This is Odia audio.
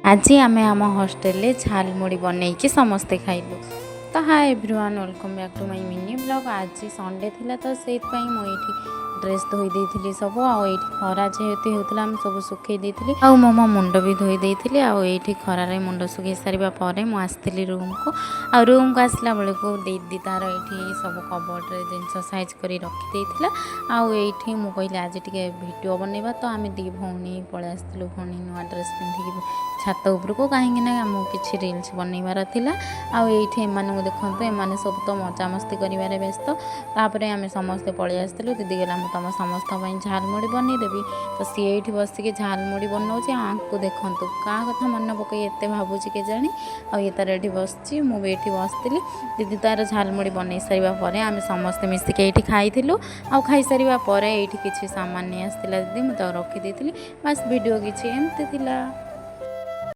ଆଜି ଆମେ ଆମ ହଷ୍ଟେଲରେ ଝାଲମୁଢ଼ି ବନେଇକି ସମସ୍ତେ ଖାଇଲୁ। ତ hi everyone, welcome back to my mini vlog. ଆଜି ସଣ୍ଡେ ଥିଲା, ତ ସେଇଥିପାଇଁ ମୁଁ ଏଇଠି ଡ୍ରେସ୍ ଧୋଇ ଦେଇଥିଲି ସବୁ। ଆଉ ଏଇଠି ଖରା ଯେହେତୁ ହେଉଥିଲା, ମୁଁ ସବୁ ଶୁଖେଇ ଦେଇଥିଲି ଆଉ ମୁଁ ମୋ ମୁଣ୍ଡ ବି ଧୋଇ ଦେଇଥିଲି। ଆଉ ଏଇଠି ଖରାରେ ମୁଣ୍ଡ ଶୁଖେଇ ସାରିବା ପରେ ମୁଁ ଆସିଥିଲି ରୁମ୍କୁ। ଆଉ ରୁମ୍କୁ ଆସିଲା ବେଳକୁ ଦିଦି ତାର ଏଇଠି ସବୁ କବର୍ଡ଼ରେ ଜିନିଷ ସାଇଜ୍ କରି ରଖିଦେଇଥିଲା। ଆଉ ଏଇଠି ମୁଁ କହିଲି, ଆଜି ଟିକେ ଭିଡ଼ିଓ ବନେଇବା। ତ ଆମେ ଦୁଇ ଭଉଣୀ ପଳେଇ ଆସିଥିଲୁ ଭଉଣୀ ନୂଆ ଡ୍ରେସ୍ ପିନ୍ଧିକି ଛାତ ଉପରକୁ, କାହିଁକି ନା ଆମକୁ କିଛି ରିଲ୍ସ ବନେଇବାର ଥିଲା। ଆଉ ଏଇଠି ଏମାନଙ୍କୁ ଦେଖନ୍ତୁ, ଏମାନେ ସବୁ ତ ମଜାମସ୍ତି କରିବାରେ ବ୍ୟସ୍ତ। ତାପରେ ଆମେ ସମସ୍ତେ ପଳେଇ ଆସିଥିଲୁ। ଦିଦି କହିଲା, ମୁଁ ତୁମ ସମସ୍ତଙ୍କ ପାଇଁ ଝାଲମୁଢ଼ି ବନେଇଦେବି। ତ ସିଏ ଏଇଠି ବସିକି ଝାଲମୁଢ଼ି ବନଉଛି। ଆଉ ଆଙ୍କୁ ଦେଖନ୍ତୁ, କାହା କଥା ମନେ ପକେଇ ଏତେ ଭାବୁଛି କେଜାଣି। ଆଉ ଇଏ ତାର ଏଠି ବସିଛି, ମୁଁ ବି ଏଇଠି ବସିଥିଲି। ଦିଦି ତାର ଝାଲମୁଢ଼ି ବନେଇ ସାରିବା ପରେ ଆମେ ସମସ୍ତେ ମିଶିକି ଏଇଠି ଖାଇଥିଲୁ। ଆଉ ଖାଇସାରିବା ପରେ ଏଇଠି କିଛି ସାମାନ ନେଇ ଆସିଥିଲା ଦିଦି, ମୁଁ ତାକୁ ରଖିଦେଇଥିଲି। ବାସ୍, ଭିଡ଼ିଓ କିଛି ଏମିତି ଥିଲା।